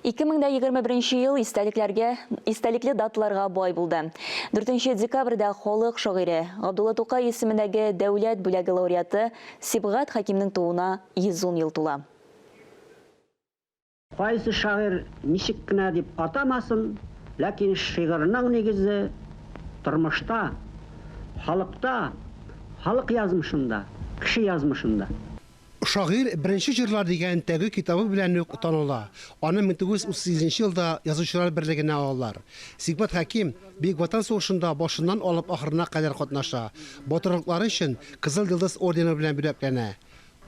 2021 ел истәлекләргә, истәлекле даталарга бай булды. 4 декабрьдә халык шагыйре, Габдулла Тукай исемендәге дәүләт бүләге лауреаты Сибгат Хәкимнең тууына 110 ел тула. Кайсы шагыйрь ничек кенә дип атамасын, ләкин шигырьнең нигезе тормышта, халыкта, халык язмышында, кеше язмышында. Шагыйрь Беренче җырлар дигән тәүге китабы белән үк таныла. Аны 1938 нче елда Язучылар берлегенә алалар. Сибгат Хәким Бөек Ватан сугышында башыннан алып ахырына кадәр катнаша. Батырлыклары өчен Кызыл Йолдыз ордены белән бүләкләнә.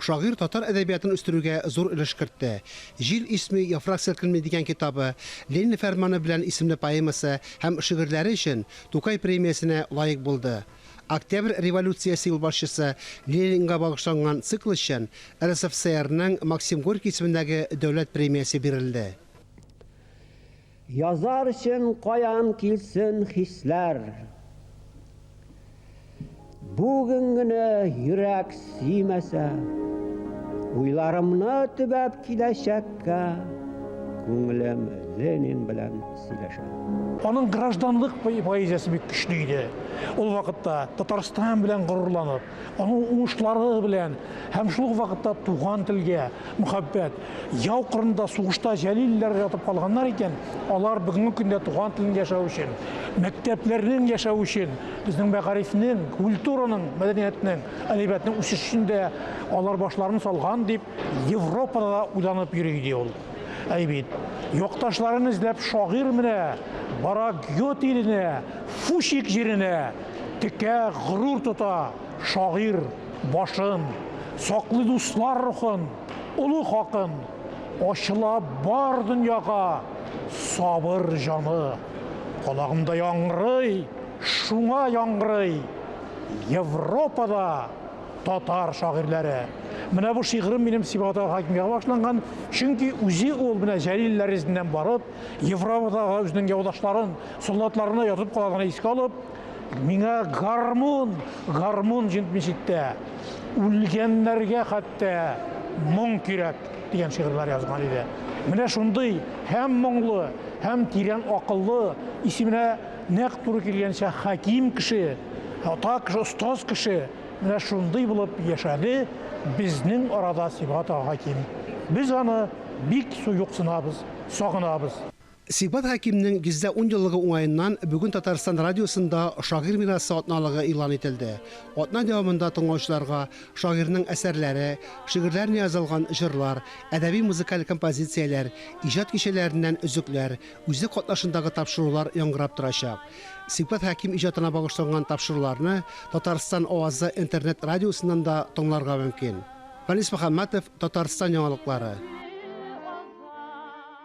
Шагыйрь татар әдәбиятын үстерүгә зур өлеш кертте. Җил исми, яфрак селкенми дигән китабы, Ленин фәрманы белән исемле поэмасы һәм шигырьләре өчен Тукай премиясенә лаек булды. Октябрь революциясе юлбашчысы Ленинга багышланган цикл өчен РСФСРның Максим Горький исемендәге дәүләт премиясе бирелде. Язар өчен каян килсен хисләр? Бүген генә йөрәк сөймәсә, Уйларымны төбәп киләчәккә, Күңелем Ленин белән сөйләшә. Аның гражданлык поэзиясе бик көчле иде. Ул вакытта Татарстан белән горурланып, аның уңышлары белән һәм шул ук вакытта туган телгә мөхәббәт. Яу кырында сугышта җәлилләр ятып калганнар икән, алар бүгенге көндә туган телен яшәү өчен, мәктәпләрнең яшәү өчен, безнең мәгарифнең, культураның, мәдәниятнең, әдәбиятның үсешендә алар башларын салган дип Европада да уйланып йөри иде ул. Әй бит, якташларын эзләп шагыйрь менә бара Гёте иленә, Фучик җиренә, Текә горур тота шагыйрь башын, Саклый дуслар рухын, олы хакын, Ачыла бар дөньяга сабыр җаны. Колагымда яңгырый, шуңа яңгырый Европада татар шагыйрьләре. Менә бу шигырем минем Сибгат ага Хәкимгә башланган, чөнки үзе ул менә Җәлилләр эзеннән барып, Европадагы үзенең яудашларын, солдатларына ятып калганын искә алып, миңа гармун, гармун җитмешиттә, үлгәннәргә хәтта моң кирәк дигән шигырьләр язган иде. Менә шундый һәм моңлы, һәм тирән акыллы, исеменә нәкъ туры килгәнчә хәким кеше, ата кеше, остаз кеше, менә шундый булып яшәде безнең арада Сибгат ага Хәким. Без аны бик юксынабыз, сагынабыз. Сибгат Хәкимнең 110 еллыгы уңаеннан бүген Татарстан радиосында Шагыйрь мирасы атналыгы игълан ителде. Атна дәвамында тыңлаучыларга шагыйрьнең әсәрләре, шигырьләренә язылган җырлар, әдәби-музыкаль композицияләр, иҗат кичәләреннән өзекләр, үзе катнашындагы тапшырулар яңгырап торачак. Сибгат Хәким иҗатына багышланган тапшыруларны Татарстан авазы интернет-радиосыннан да тыңларга мөмкин. Фәнис Мөхәммәтов, Татарстан яңалыклары.